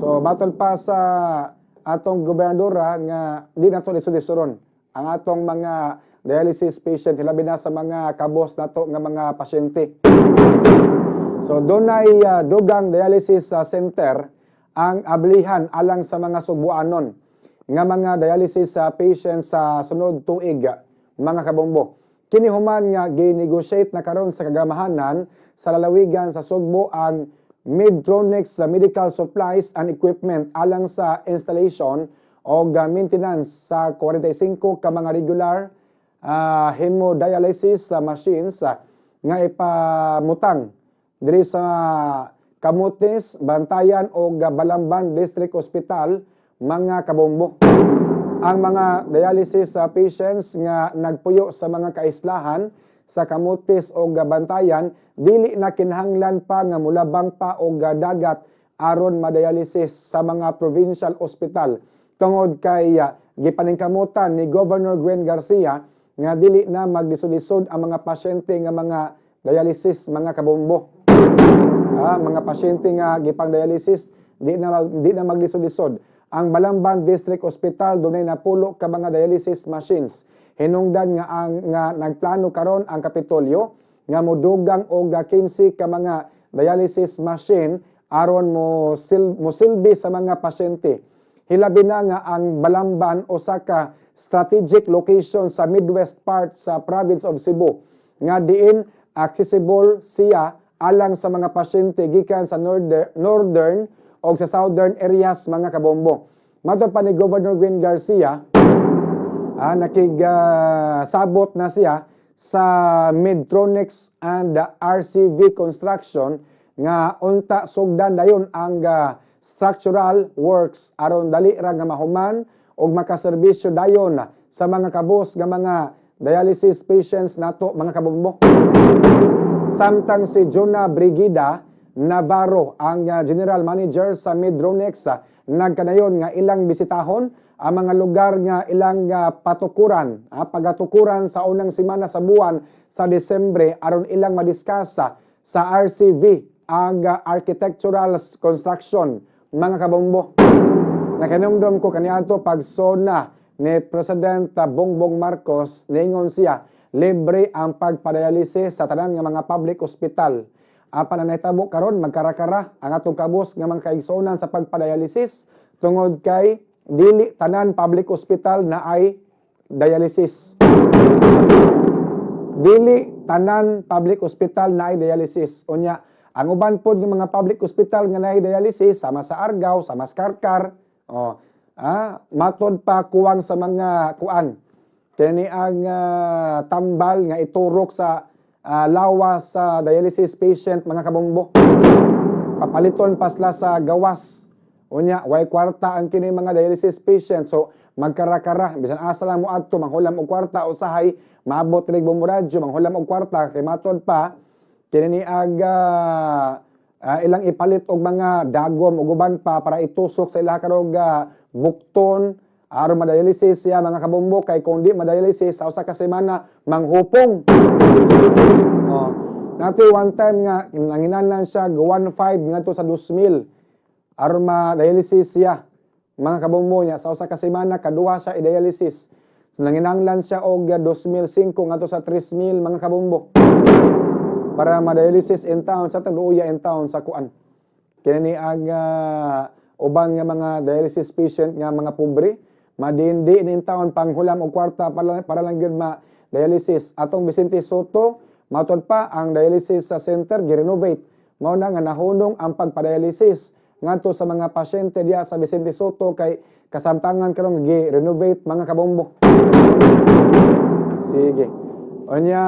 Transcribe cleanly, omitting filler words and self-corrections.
So batol pa sa atong gobernadora nga di nato lisod-lisoron ang atong mga dialysis patient, hilabi na sa mga kabos nato nga mga pasyente. So dunay dugang dialysis center ang ablihan alang sa mga Sugbuanon nga mga dialysis patients sa sunod tuig, mga kabombo. Kini human nga gi-negotiate na karon sa kagamahanan sa lalawigan sa Sugbo ang Medtronics Medical Supplies and Equipment alang sa installation o maintenance sa 45 ka mga regular hemodialysis machines nga ipamutang diri sa Camotes, Bantayan o Balamban District Hospital, mga kabombo. Ang mga dialysis patients nga nagpuyo sa mga kaislahan sa Camotes o Bantayan dili na kinahanglan pa nga mulabang pa og dagat aron madialysis sa mga provincial hospital tungod kay gipaningkamutan ni Governor Gwen Garcia nga dili na maglisod-lisod ang mga pasyente nga mga dialysis, mga kabombo. Mga pasyente nga gipang dialysis di na maglisod-lisod. Ang Balamban District Hospital dunay napulo ka mga dialysis machines. Hinungdan nga ang nga nagplano karon ang Kapitolyo nga modugang og 15 ka mga dialysis machine aron mo silbi sa mga pasyente. Hilabi na nga ang Balamban usa ka strategic location sa midwest part sa province of Cebu nga diin accessible siya alang sa mga pasyente gikan sa northern o sa southern areas, mga kabombo. Matod pa ni Governor Gwen Garcia, nakigsabot na siya sa Medtronics and RCV Construction nga unta sugdan dayon ang structural works aron dali ra nga mahuman ug makaserbisyo dayon sa mga kabos nga mga dialysis patients nato, mga kabombo. Samtang si Jonah Brigida Navarro, ang general manager sa Medtronics, nagkanayon nga ilang bisitahon ang mga lugar nga ilang patukuran, pagatukuran sa unang semana sa buwan sa Desembre aron ilang madiskasa sa RCV ang architectural construction, mga kabombo. Nakahinumdom ko kaniadto pagsona ni President Bongbong Marcos, ningon siya libre ang pagpadialysis sa tanan nga mga public hospital. Apan ang nahitabo karon, magkarakara ang atong kabos nga mga kaigsuonan sa pagpadialysis tungod kay dili tanan public hospital na ay dialysis. Dili tanan public hospital na ay dialysis. Unya, ang uban pod nga mga public hospital nga naay dialysis sama sa Argao, sama sa Carcar, oh, matod pa kuwang sa mga kuan. Kini ang tambal nga iturok sa lawas sa dialysis patient, mga kabombo. Papaliton pa sila sa gawas. Unya, way kwarta ang kini mga dialysis patient. So, magkarakara, bisan asa lang mo adto, manghulam og kwarta usahay, maabot rig Bombo Radyo, manghulam og kwarta kay matod pa kini ni ag ilang ipalit og mga dagom ug uban pa para itusok sa ilaha karog bukton aron madialysis siya, mga kabombo, kay kung di madialysis sa usa ka semana, manghupong. Oh. Nati one time nga nanginahanglan siya 1.5 ngadto sa 2,000 aron ma-dialysis siya, mga kabombo. Niya sa usa ka semana kaduha siya i-dialysis. So, nanginahanglan siya og 2,005 ngadto sa 3,000, mga kabombo, para ma-dialysis in town sa Tanduya in town sa kuan. Kini ang uban nga mga dialysis patient nga mga pobre, madindi in town panghulam og kwarta para lang gyud ma dialysis. Atong Vicente Sotto, matod pa ang dialysis sa center gi-renovate. Mao na nga nahunong ang pagpa-dialysis ngadto sa mga pasyente diya sa Vicente Sotto kay kasamtangan karon gi-renovate, mga kabombo. Sige. Unya